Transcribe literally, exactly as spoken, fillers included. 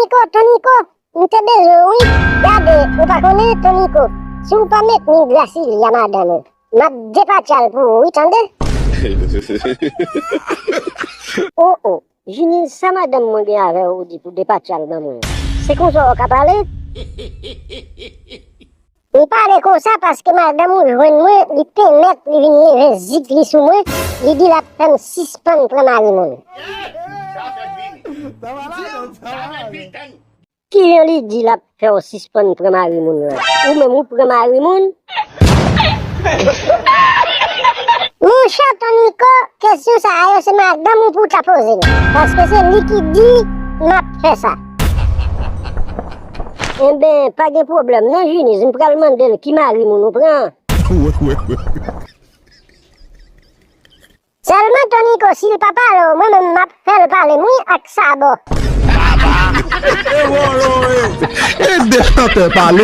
Toniko, Toniko, m te bezwen w wi. Gade, ou pa konnen, Toniko, si w pa met Miglasili a madanm ou, m ap depatcha l pou ou wi, tande? Oh, oh. Jini, sa madanm mwen gen avè w, ou di pou depatcha l ban mwen? Se konsa w ka pale? M pale konsa paske madanm ou jwenn mwen, li pèmèt li vin leve zik li sou mwen, li di l ap fè m sispann pran mari moun. Kijan li di l ap fè w sispann pran mari moun lan? Ou menm ou pran mari moun? Monchè Toniko, kesyon sa a yo se madanm ou pou w ta poze l. Paske se li ki di m ap fè sa. Enben, pa gen pwoblèm non, Jiniz, m pral mande l ki mari moun ou pran. Sèlman Toniko, si l pa pale w, mwen menm m ap fè l pale m wi ak sabò. E de chantè pale.